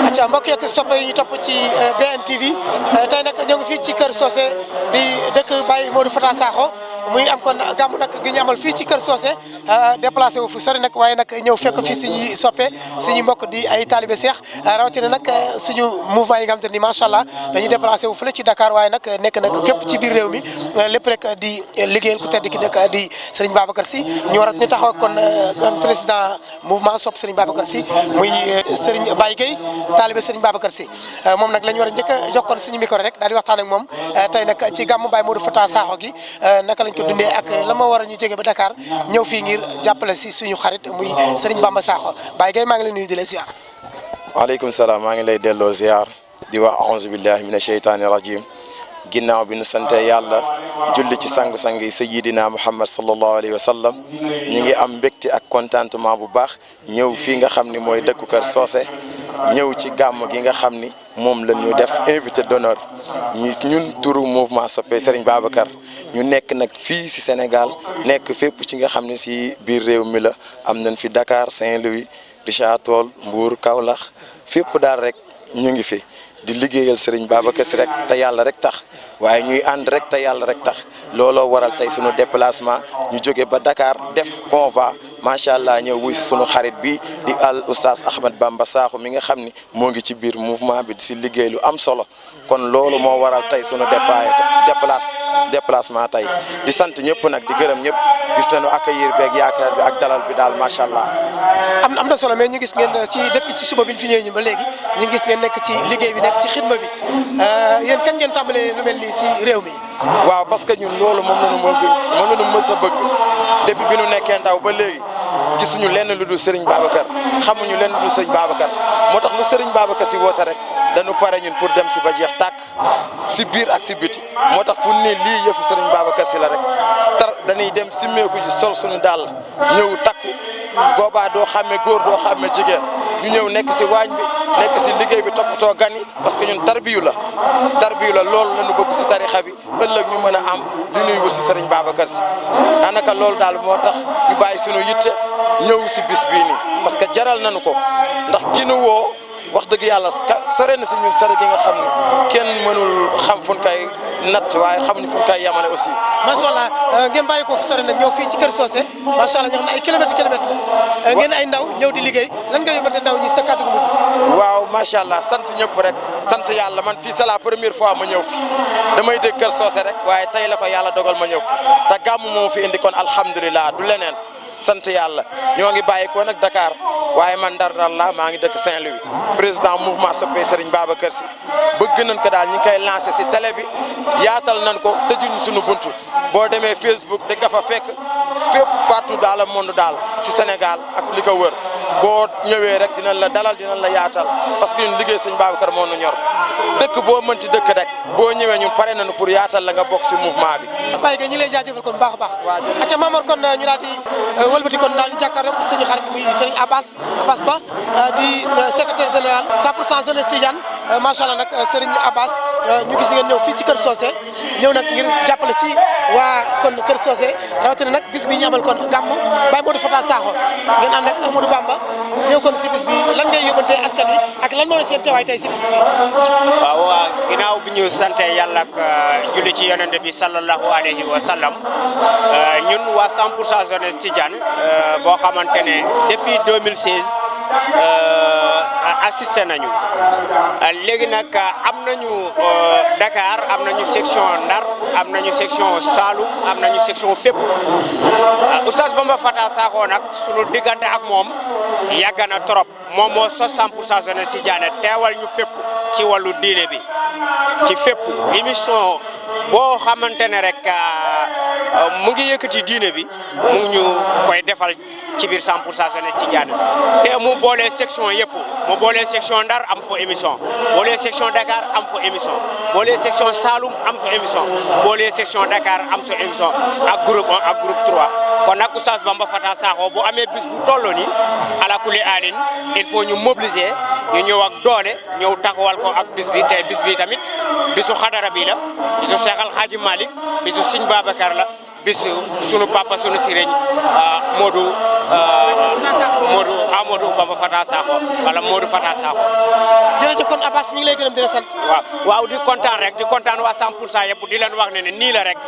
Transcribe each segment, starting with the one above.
acca mbokk yeeg soppe yi ñu topp ci BNTV tey nag ñoo ngi fii ci Kër Socé di dëkk Baye Modou Fata Sakho muy am kon gàmm nag gi ñu amal fii ci Kër Socé déplacé wu fu sori nag waaye nag ñëw fekk fii suñuy soppe suñuy mbokk di ay taalibe Seex rawatina nag suñu mouvement yi nga xam te ni macha allah dañuy déplacé wu fële ci Dakar waaye nag nekk nag fépp ci biir réew mi lépp rek di liggéeyal ku tedd ki nag di Serigne Babacar Sy ñu taxaw kon président mouvement sopp Serigne Babacar Sy muy Serigne Baye Gueye taalibe Serigne Babacar Sy moom nag la ñu war a njëkk a jox kon suñu micro rek daal di waxtaan ak moom tey nag ci gàmmu Baye Modou Fata Sakho gi naka lañ ko dundee ak lan moo war a ñu jóge ba Dakar ñëw fii ngir jàppale si suñu xarit muy Serigne Bamba Sakho Baye Gueye maa ngi lay nuyu di la ziar. waaleykum salaam maa ngi lay delloo ziar di wax auzu billahi mina sheytaani rajim ginnaaw bi nu sante yàlla julli ci sangu-sang yi sayyidina Muhammad sallallahu alayhi wa sallam ñi ngi am mbégte ak contentement bu baax ñëw fii nga xam ni mooy dëkku Kër Socé ñëw ci gàmm gi nga xam ni moom la ñu def invité d'honneur ñun turu mouvement soppe Serigne Babacar ñu nekk nag fii si Sénégal nekk fépp ci nga xam ne si biir réew mi la am nañ fi Dakar Saint-Louis Richard Toll Mbour Kaolack fépp daal rek ñu ngi fi di liggéeyal Serigne Babacar Sy rek te yàlla rek tax waaye ñuy ànd rek te yàlla rek tax looloo waral tey sunu déplacement ñu jóge ba Dakar def convoi macha allah ñëw wuy si sunu xarit bi di al oustaz Ahmed Bamba Sakho mi nga xam ni moo ngi ci biir mouvement bi di si liggéey lu am solo kon loolu moo waral tey sunu déplacement tey di sant ñëpp nag di gërëm ñëpp gis nañu accueillir beeg yaakaar bi ak dalal bi daal macha allah. am na solo mais ñu gis ngeen depuis ci suba bi ñu fi ñëwee ñu ba léegi ñu gis ngeen nekk ci liggéey bi nekk ci xidma bi yéen kan ngeen tàmbalee lu mel nii si réew mi. waaw parce que ñun loolu moom la ñu mës a bëgg depuis bi nu nekkee ndaw ba léegi gisuñu lenn lu dul Serigne Babacar xamuñu lenn lu dul Serigne Babacar moo tax lu Serigne Babacar si woote rek dañu pare ñun pour dem si ba jeex tàkk si biir ak si biti moo tax fu ne lii yëfu Serigne Babacar si la rek dañuy dem simmeeku ci sol suñu dàll ñëw takku boobaa doo xàmme góor doo xàmme jigéen ñu ñëw nekk si waañ bi nekk si liggéey bi toppatoo gan yi parce que ñun tarbiyu la loolu la ñu bëgg si tarixa bi ëllëg ñu mën a am li ñuy wut si Serigne Babacar Sy daanaka loolu daal moo tax ñu bàyyi suñu yitte ñëw si bis bii nii parce que jaral nañu ko ndax ki nu woo wax dëgg yàlla sore na si ñun sore gi nga xam ne kenn mënul xam fu ñu koy natt waaye xamuñu fu ñu koy yamale aussi. macha allah ngeen bàyyi ko fu sore nag ñëw fii ci Kër Socé macha allah ñoo xam ne ay kilomètres la. ngeen ay ndaw ñëw di liggéey lan nga yóbbante ndaw ñi sa kàddu gu mujj. waaw macha allah sant ñëpp rek sant yàlla man fii c'est la première fois ma ñëw fi damay dégg Kër Socé rek waaye tey la ko yàlla dogal ma ñëw fi te gàmmu moom fi indi kon alhamdulilah du leneen. sant yàlla ñoo ngi bàyyi ko nag Dakar waaye man Ndar la maa ngi dëkk Saint-Louis président mouvement soppe Serigne Babacar Sy bëgg nañ ko daal ñu ngi koy lancé si télé bi yaatal nañ ko tëjuñ suñu buntu boo demee Facebook da nga fa fekk fépp partout dans le monde daal si Sénégal ak li ko wër boo ñëwee rek dinañ la dalal dinañ la yaatal parce que ñun liggéey Serigne Babacar moo nu ñor dëkk boo mënti dëkk rek boo ñëwee ñun pare nañu pour yaatal la nga bokk si mouvement bi. Baye Gueye ñu lay jaajëfal kon baax a baax. waaw jërëjëf acca Mamor kon ñu daal di wëlbati kon daal di jàkkaarloo ak suñu xarit muy Serigne Abbas Ba di secrétaire général 100% jeunesse Tidiane macha allah nag Serigne Abbas ñu gis ngeen ñëw fii ci Kër Socé ñëw nag ngir jàppale si waa kon Kër Socé rawatina nag bis bi ñu amal kon gàmmu Baye Modou Fata Sakho ngeen ànd ak Amadou Bamba ñëw kon si bis bi lan ngay yóbbante askan wi ak lan moo la seen teewaay tey si bis bi. waaw ginnaaw bi ñu sante yàlla ak julli ci yonent bi sallallahu alayhi wa sallam ñun waa 100% jeunesse Tidiane boo xamante ne depuis 2016 assisté nañu léegi nag am nañu Dakar am nañu section Ndar am nañu section Saloum am nañu section fépp oustaz Bamba Fata Sakho nag sunu diggante ak moom yàgg na trop moom moo sos 100% jeunesse Tidiane teewal ñu fépp ci wàllu diine bi ci fépp émission boo xamante ne rek mu ngi yëkkati diine bi mu ngi ñu koy defal ci biir 100% jeunesse Tidiane te mu boolee section yëpp mu boolee section Ndar am fa émission boolee section Dakar am fa émission boolee section Saloum am fa émission boolee section Dakar am fa émission ak groupe 1 ak groupe 3 kon nag oustaz Bamba Fata Sakho bu amee bis bu tolloo nii ala kulli alin il faut ñu mobiliser ñu ñëw ak doole ñëw taxawal ko ak bis bi te bis bi tamit bisu xadara bi la bisu Cheikh Al Hadji Malick bisu Serigne Babacar la bisu sunu papa sunu sëriñ Modou Modou Bamba Fata Sakho wala Modou Fata Sakho. jërëjëf kon Abbas ñu ngi lay gërëm di la sant. waaw di kontaan rek di kontaan waa 100% yëpp di leen wax ne nii la rek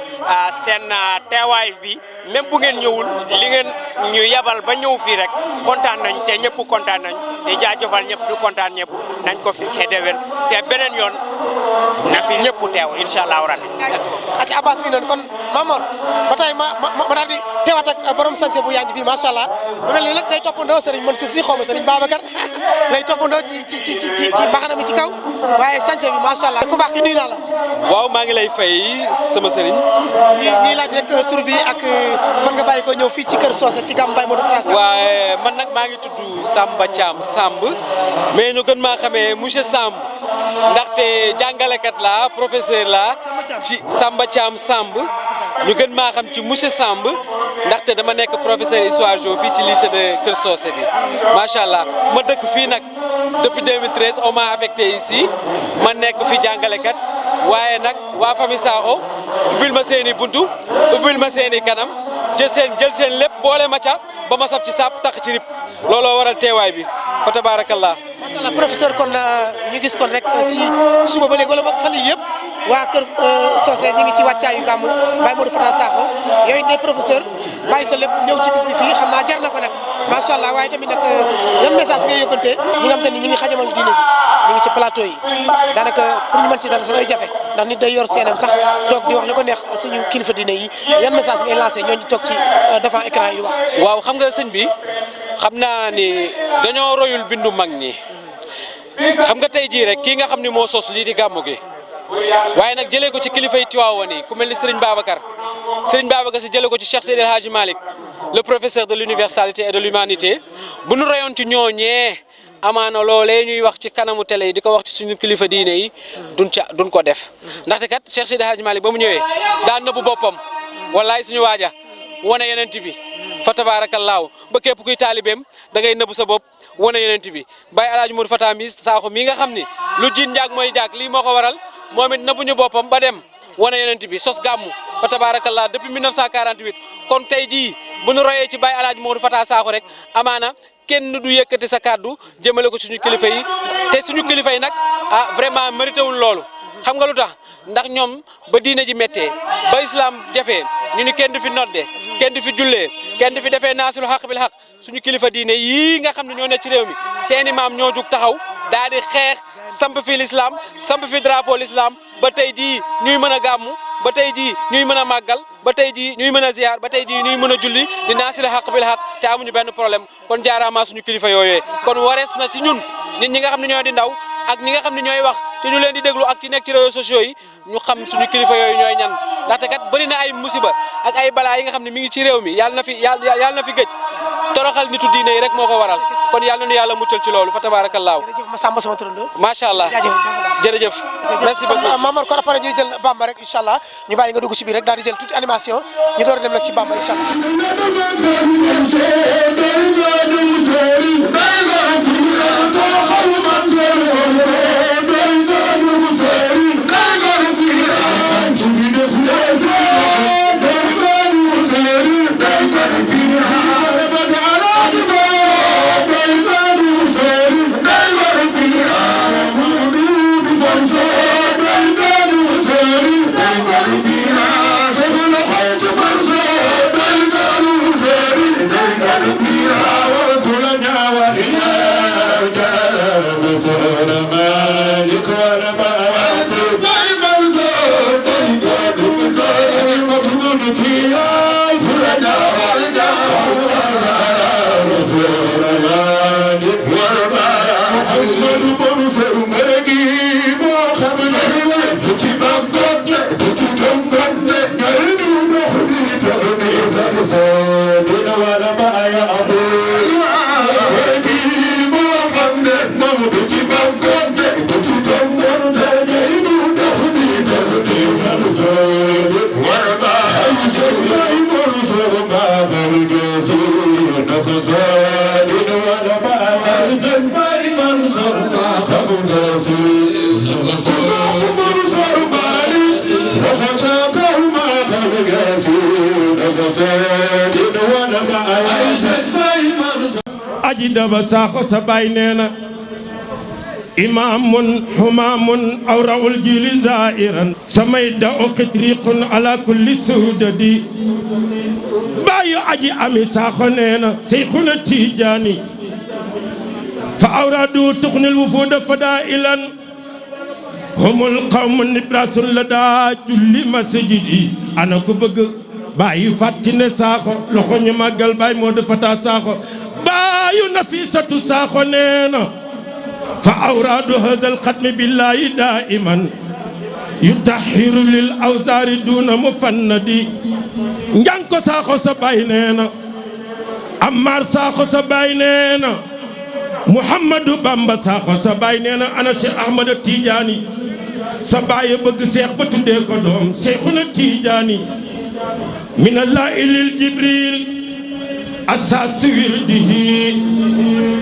seen teewaay bi même bu ngeen ñëwul li ngeen ñu yebal ba ñëw fii rek kontaan nañ te ñëpp kontaan nañ di jaajëfal ñëpp di kontaan ñëpp nañ ko fi kee déwén te beneen yoon na fi ñëpp teew incha allah rabbi. ak Abbas mi noonu kon Mamor ba tey ma daal di teewaat ak borom sànce bu yanj bi macha allah lu mel ni nag day toppandoo Serigne Mansour Sy xaw ma Serigne Babacar lay toppandoo ci mbaxana mi ci kaw waaye sànce bi macha allah ku baax ki nuyu naa la. waaw maa ngi lay fay sama sëriñ. ñuy laaj rek tur bi ak fan nga bàyyi ko ñëw fii ci kër Socé ci gàmmu Baye Modou Fata Sakho. waaye man nag maa ngi tudd Samba Thiam Samb mais ñu gën maa xamee monsieur Samb ndaxte jàngalekat la professeur la ci Samba Thiam Samb ñu gën maa xam ci monsieur Samb ndaxte dama nekk professeur histoire géo fii ci lycée de Kër Socé bi macha allah ma dëkk fii nag depuis 2013 on m'a affecté ici ma nekk fi jàngalekat waaye nag waa famille Sakho ubbil ma seeni buntu ubbil ma seeni kanam jël seen lépp boole ma ca ba ma saf ci sàpp tax ci rib looloo waral teewaay bi fa tabaarakallah. macha allah professeur kon ñu gis kon rek si suba ba léegi wala boog fan yii yëpp waa kër Socé ñu ngi ci wàccaayu gàmmu Baye Modou Fata Sakho yooyu ne professeur bàyyi sa lépp ñëw ci bis bi fii xam naa jar na ko nag macha allah waaye tamit nag yan message ngay yóbbante ñi nga xam te ni ñi ngi xajamal diine ji ñu ngi ci plateau yi daanaka pour ñu mën ci dara sax day jafe ndax nit day yor seenam sax toog di wax li ko neex suñu kilifa diine yi yan message ngay lancé ñooñu toog ci devant écran yi wax. waaw xam nga sëñ bi xam naa ni dañoo royul bindu mag ñi xam nga tey jii rek kii nga xam ni moo sos lii di gàmmu gi waaye nag jëlee ko ci kilifa yi Tiwaawan yi ku mel ni Serigne Babacar si jëlee ko ci Cheikh Seydi El Hadji Malick le professeur de l'universalité et de l'humanité bu nu rayoon ci ñooñee amaana loolee ñuy wax ci kanamu télé yi di ko wax ci suñu kilifa diine yi duñ ko def ndaxte kat Cheikh Seydi El Hadji Malick ba mu ñëwee daan nëbbu boppam wallaay suñu waaja wane yonent bi fa tabaarakallaahu ba képp kuy taalibeem da ngay nëbbu sa bopp wane yonent bi Baye El Hadji Modou Fata Sakho mi nga xam ni lu jiin njaag mooy jaag lii moo ko waral moom it nëbbuñu boppam ba dem wane yonent bi sos gàmmu fa tabarakallah depuis 1948 kon tey jii bu nu royee ci Baye El Hadji Modou Fata Sakho rek amaana kenn du yëkkati sa kàddu jëmale ko suñu kilifa yi te suñu kilifa yi nag vraiment mérité wul loolu xam nga lu tax ndax ñoom ba diine ji méttee ba islam jafee ñu ni kenn du fi nodde kenn du fi jullee kenn du fi defee naasilu xaq bil xaq suñu kilifa diine yii nga xam ne ñoo ne ci réew mi seeni maam ñoo jug taxaw daal di xeex samp fi l'islam samp fi drapeau l'islam ba tey jii ñuy mën a gàmmu ba tey jii ñuy mën a màggal ba tey jii ñuy mën a ziar ba tey jii ñuy mën a julli di naasilu xaq bil xaq te amuñu benn problème kon jaaraama suñu kilifa yooyee kon warees na ci ñun nit ñi nga xam ne ñoo di ndaw ak ñi nga xam ne ñooy wax te ñu leen di déglu ak ci nekk ci réseaux sociaux yi ñu xam suñu kilifa yooyu ñooy ñan ndaxte kat bëri na ay musiba ak ay balaa yi nga xam ne mi ngi ci réew mi yàlla na fi gëj toroxal nitu diine yi rek moo ko waral kon yàlla nu yàlla muccal ci loolu fa tabaarakallaahu. jërëjëf Massamba sama turando. macha allah jërëjëf. merci beaucoup Mamar kon après ñuy jël Bamba rek incha allah ñu bàyyi nga dugg si biir rek daal di jël tuuti animation ñu door a dem nag si Bamba incha Allah aji daba saaxo sa baay nee na imaamun humaamun aw rawul jili zairan samay da o xitriqun ala kulli suudadi baayu aji ami saaxo nee na seyxuna tijaani fa awradu tuxnil wufuuda fadailan humul qawmu nibrasun la daa julli masjidi ana ko bëgg baayu fàttine saaxo loxo ñu màggal baay Modou Fata saaxo baayu nafisatu saaxo nee na fa awradu hadal xatmi billahi daiman yutahiru lil awzaari duna mufannadi njanko saaxo sa baay nee na Amar saaxo sa baay nee na Muhammadu Bamba saaxo sa baay nee na ana Cheikh Ahmada Tidiane sa baay bëgg seex ba tuddee ko doom Cheikhuna Tidiane minallahi lil jibril asas wirdihi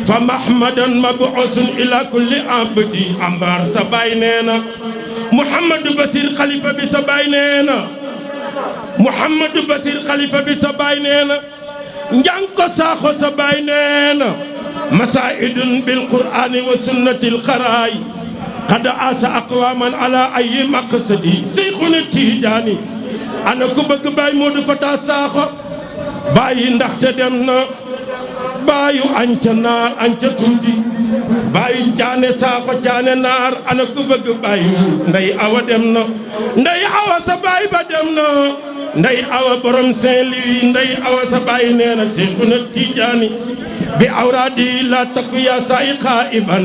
fa mahmadan mabuusun ila kulli abdi ambar sa baay nee na Muhammadu Basir xalifa bi sa baay nee na Muhammadu Basir xalifa bi sa baay nee na njanko saaxo sa baay nee na masaidun bil qur'ani wa sunnatil xaraay qad asa aqwaman ala ay maqsadi Seyxuna Tijaani ana ko bëgg baay Modou Fata saaxo bàyyi ndaxte dem na baayu anca naar anca tuuti baayu caane saaxo caane naar ana ko bëgg baayu nday awa dem na nday awa sa baay ba dem na nday awa borom Saint-Louis nday awa sa baay nee na Seyxuna Tijaani bi awraadi la takku yaa saay xaiban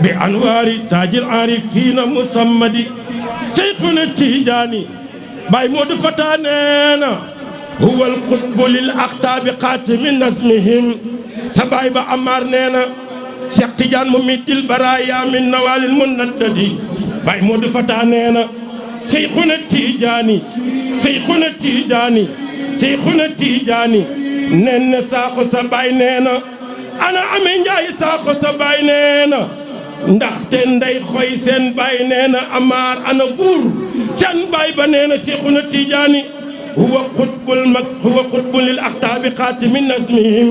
bi anwaari taajil aarifiina musammadi Seyxuna Tijaani baay Modou Fata nee na huwa alqutbu lil aqtaabi xaatimi nazmihim sa baay ba Amar nee na Cheikh Tidiane mu middil baraaya min nawaalil munaddadi baay Modou Fata nee na Seyxuna Tijaani Seyxuna Tijaani Seyxuna Tijaani nen na saaxo sa baay nee na ana ame njaay saaxo sa baay nee na ndaxte nday xoy seen baay nee na Amar ana buur seen baay ba nee na Seyxuna Tijaani huwa qutbul lil aqtaabi xaatimi nazmihim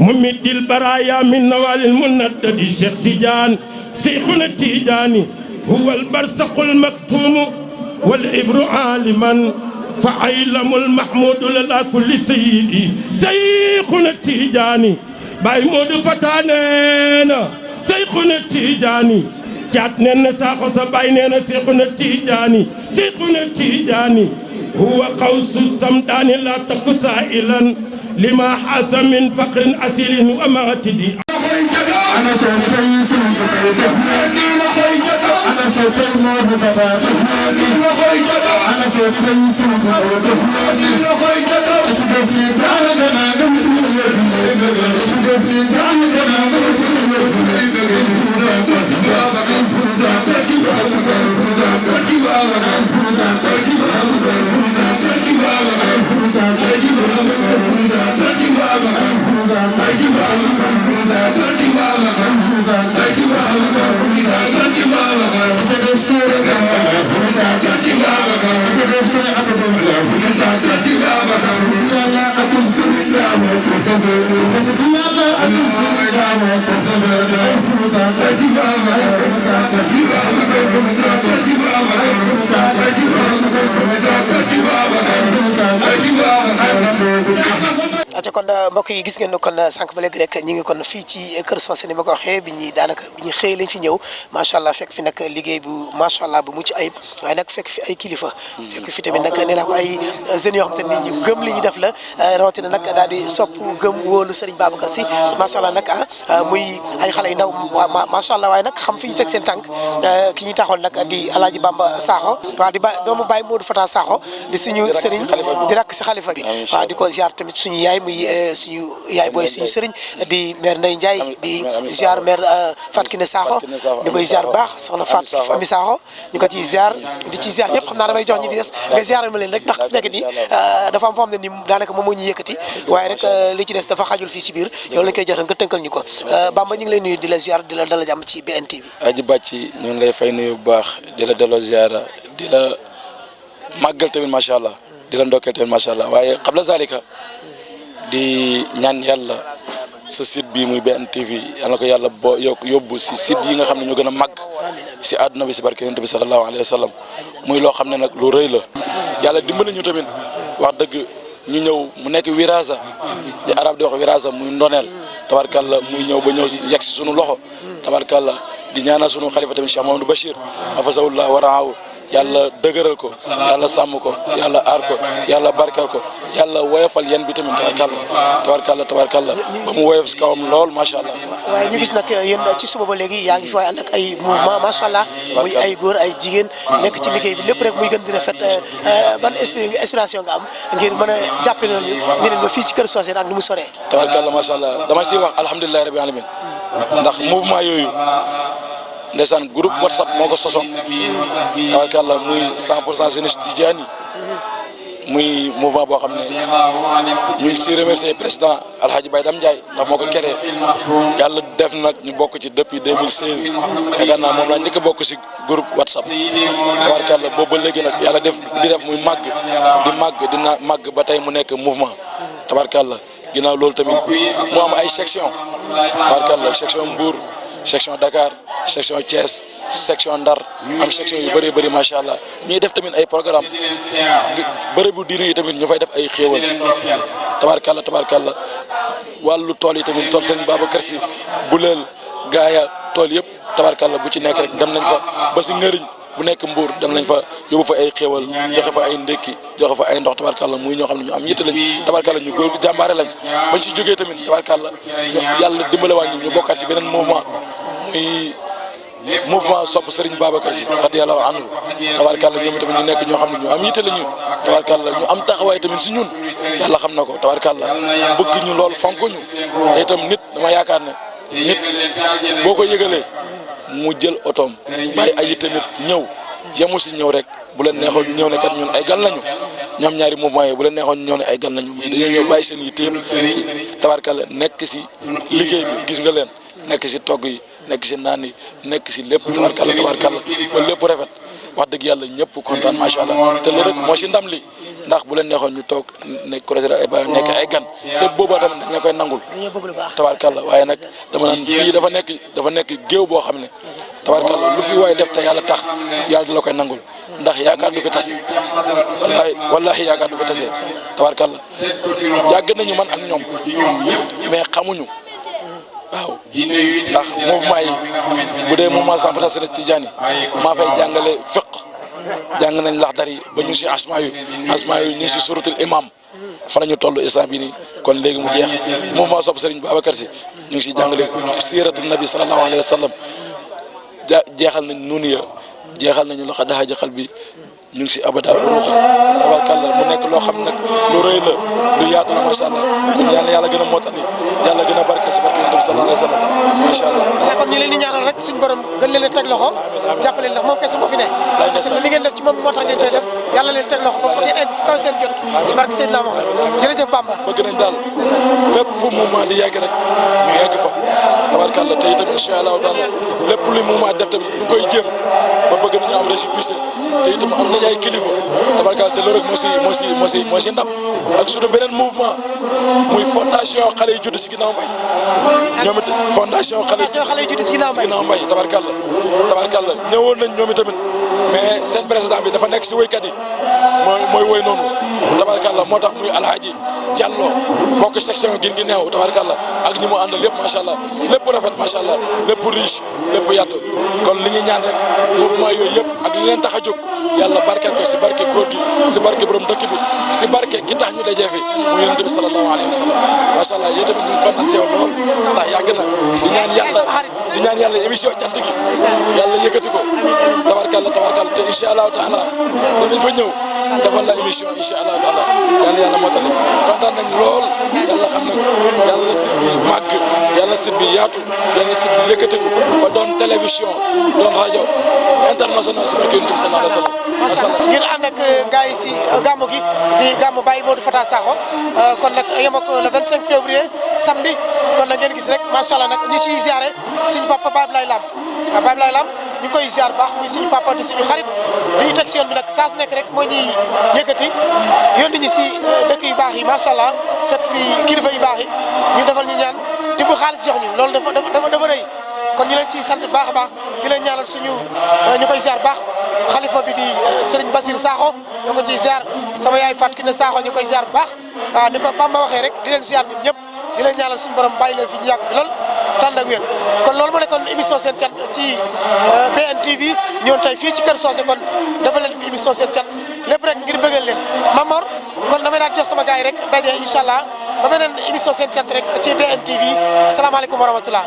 mumiddil baraaya min nawaalil munaddadi Cheikh Tidiane Seyxuna Tijaani huwa albarsaqul maktuumu wal ibru aaliman fa aylamul mahmuudu lala kulli sayyidi Seyxuna Tijaani baay Modou Fata nee na Seyxuna Tijaani caat nen na saaxo sa baay nee na Seyxuna Tijaani Seyxuna Tijaani huwa xawsu samdaani la takku saa'ilan lima xaasa min faqrin asilin wa maatidi ana soo fay sun ana soo fay Modou Fata ana soo fay sun aca kon mbokk yi gis ngeen kon sànq ba léegi rek ñu ngi kon fii ci Kër Socé ni ma ko waxee bi ñuy daanaka bi ñu xëy lañ fi ñëw macha allah fekk fi nag liggéey bu macha allah bu mucc ayib waaye nag fekk fi ay kilifa fekk fi tamit nag nee naa ko ay jeunes yoo xam te ni ñu gëm li ñu def la rawatina nag daal di sopp gëm wóolu Serigne Babacar Sy macha allah nag muy ay xale yu ndaw macha allah waaye nag xam fi ñu teg seen tànk ki ñuy taxoon nag di Alaaji Bamba Sakho waaw di doomu Baye Modou Fata Sakho di suñu Serigne di rakk si xalifa bi waaw di ko ziar tamit suñu yaay muy suñu yaay booy suñu sëriñ di maire Ndeye Ndiaye di ziar maire Fatou Kiné Sakho di koy ziar baax soxna Fatou Fami Sakho ñu ko ciy ziar di ci ziar ñëpp xam naa damay jox ñi di des nga ziaral ma leen rek ndax nekk nii dafa am foo xam ne ni daanaka moom moo ñu yëkkati waaye rek li ci des dafa xajul fii ci biir yow lañ koy jox nga tënkal ñu ko Bamba ñu ngi lay nuyu di la ziar di la dala jàmm ci BNTV. Aji Bàcci ñu ngi lay fay nuyu bu baax di la delloo ziara di la màggal tamit macha allah di la ndokkeel tamit macha allah waaye qabla zalika di ñaan yàlla sa site bii muy BNTV yal na ko yàlla boo yóbbu si site yi nga xam ne ñoo gën a màgg si àdduna bi si barke yonent bi sallallahu alayhi wa sallam muy loo xam ne nag lu rëy la yàlla dimbali ñu tamit wax dëgg ñu ñëw mu nekk wirasa di arab di wax wirasa muy ndoneel tabarkalla muy ñëw ba ñëw yegg si sunu loxo tabarkalla di ñaanal sunu xalifa tamit Cheikh Mamadou Bachir afasahullah waraahu yàlla dëgëral ko yàlla sàmm ko yàlla aar ko yàlla barkal ko yàlla woyofal yan bi tamit tabarkalla ba mu woyof si kawam lool macha allah. waaye ñu gis nag yéen ci suba ba léegi yaa ngi fi waaye ànd ak ay mouvement macha allah muy ay góor ay jigéen nekk ci liggéey bi lépp rek muy gën di rafet ban inspiration nga am ngir mën a jàppale ñu leen ba fii ci Kër Socé ak ni mu soree. tabarkalla macha allah dama siy wax alhamdulilah rabbil alamin ndax mouvement yooyu. ndeysaan groupe WhatsApp moo ko sosoon tabarkàlla muy 100% jeunesse Tidjani muy mouvement boo xam ne ñu ngi siy remercier président Alhaji Baye Dame Ndiaye ndax moo ko créé yàlla def nag ñu bokk ci depuis 2016 yaakaar naa moom laa njëkk a bokk si groupe WhatsApp tabarkàlla boobu ba léegi nag yàlla def muy màgg dina màgg ba tey mu nekk mouvement tabarkàlla ginnaaw loolu tamit mu am ay section tabarkàlla section Mbour section Dakar section Thiès section Ndar am section yu bëri macha allah ñuy def tamit ay programme bërëbu diine yi tamit ñu fay def ay xéewal tabarkalla wàllu tool yi tamit tool Serigne Babacar Sy Buleel Gaaya tool yëpp tabarkalla bu ci nekk rek dem nañ fa ba si ngëriñ bu nekk Mbour dem nañ fa yóbbu fa ay xéewal joxe fa ay ndékki joxe fa ay ndox tabarkalla muy ñoo xam ne ñu am yitte lañ tabarkalla ñu góor jàmbaare lañ bañ si jógee tamit tabarkalla yàlla dimbalewaat ñu bokkaat si beneen mouvement muy mouvement sopp Serigne Babacar Sy radiyallahu anhu tabarkalla ñoom tamit ñu nekk ñoo xam ne ñu am yitte lañu tabarkalla ñu am taxawaay tamit si ñun yàlla xam na ko tabarkalla bëgg ñu lool fonk ñu te itam nit dama yaakaar ne nit boo ko yëgalee mu jël otoom bàyyi ay tamit ñëw yemul si ñëw rek bu leen neexoon ñëw ne kat ñun ay gan lañu ñoom ñaari mouvement yi bu leen neexoon ñëw ne ay gan lañu mais dañoo ñëw bàyyi seen yitte yëpp tabarkalla nekk si liggéey bi gis nga leen nekk si togg yi nekk si naan yi nekk si lépp tabarkalla ba lépp rafet wax dëgg yàlla ñëpp kontaan macha allah te loolu rek moo si ndam li ndax bu leen neexoon ñu toog nekk croiser ay ba nekk ay gan te boobaa tamit dañ la koy nangul tabarkalla waaye nag dama naan fii dafa nekk géew boo xam ne tabarkalla lu fi waay def te yàlla tax yàlla da la koy nangul ndax yaakaar du fi tase wallahi yaakaar du fi tase tabarkalla yàgg nañu man ak ñoom mais xamuñu waaw ndax mouvement yi bu dee mouvement 100% Serigne Tidjani maa fay jàngale fiq jàng nañ laxdar yi ba ñu ngi si asmaa yu ñu ngi si suratul imam fa la ñu toll instant bi nii kon léegi mu jeex mouvement sopp Serigne Babacar Sy ñu ngi si jàngale siratul nabi sallallahu alayhi wa sallam jeexal nañ nuniya jeexal nañu loxo daxaja xal bi ñu ngi si abada bu ruux tabarkalla mu nekk loo xam nag lu rëy la lu yaatu la macha allah yàlla gën a mootali yàlla gën a barkeel si barke yonent bi sallallahu alayhi wa sallam macha allah. kon ñu leen di ñaanal rek suñu borom gën leen a teg loxo jàppale ndax moom kese moo fi ne te li ngeen def ci moom moo tax ngeen koy def yàlla leen teg loxo ba ngeen egg fu kaw seen jot ci barke Seydina Mohamed jërëjëf Bamba. bëgg nañ daal fépp fu mouvement di yegg rek ñu yegg fa tabarkalla te itam incha allahu taala lépp lu mouvement def tamit ñu ngi koy jéem ba bëgg nañu am récépissé te itam am nañu ay kilifa tabarkalla te loolu rek moo si ndam ak suñu beneen mouvement muy fondation xale yu judd si ginnaaw mbay ñoom it fondation xale yu judd si ginnaaw mbay tabarkalla ñëwoon nañ ñoom itamit mais seen président bi dafa nekk si woykat yi mooy woy noonu tabarkalla moo tax muy alhaji Diallo bokk section gin gi neew tabarkalla ak ñi mu àndal yëpp macha allah lépp rafet macha allah lépp riche lépp yaatu kon li ñuy ñaan rek mouvement yooyu yëpp ak li leen tax a jóg yàlla barkeel ko si barke góor gi si barke borom dëkk bi si barke ki tax ñu dajee fi mu yonent bi sallallahu alayhi wa sallam macha allah yéen tamit ñu ngi kontaan si yow lool ndax yàgg na di ñaan yàlla émission cant gi yàlla yëkkati ko tabarkalla te incha allahu taala danañ fa ñëw defal la émission incha allahu taala yàlla mootali kontaan nañ lool yàlla xam nañ yàlla site bi màgg yàlla site bi yaatu yàlla site bi yëkkati ko ba doon télévision doon rajo international si barke yonent bi sallallahu alayhi wa sallam macha allah ngir ànd ak gars yi si gàmmu gi di gàmmu Baye Modou Fata Sakho kon nag yem ak le 25 février samedi kon nag ngeen gis rek macha allah nag ñu siy ziare suñu papa Baye Ablaye Lam ñu ngi koy ziar baax muy suñu papa di suñu xarit di ñu teg si yoon bi nag saa su nekk rek moo ñuy yëkkati yónni ñu si dëkk yu baax yi macha allah fekk fi kilifa yu baax yi ñu defal ñu ñaan tibb xaalis jox ñu loolu dafa rëy kon ñu leen ci sant baax a baax di leen ñaanal suñu ñu koy ziar baax xalifa bi di Serigne Bassir Sakho ñu ko ciy ziar sama yaay Fatou Kiné Sakho ñu koy ziar baax ni ko Bamba waxee rek di leen ziar ñun ñëpp di leen ñaanal suñu borom bàyyi leen fi ñu yàgg fi lool tànn ak wér kon loolu moo nekkoon émission seen cant ci BNTV ñoon tey fii ci Kër Socé kon dafa leen fi émission seen cant lépp rek ngir bëggal leen Mamor kon damay daan jox sama gars yi rek daje incha allah ba beneen émission seen cant rek ci BNTV salaamaaleykum wa rahmatullah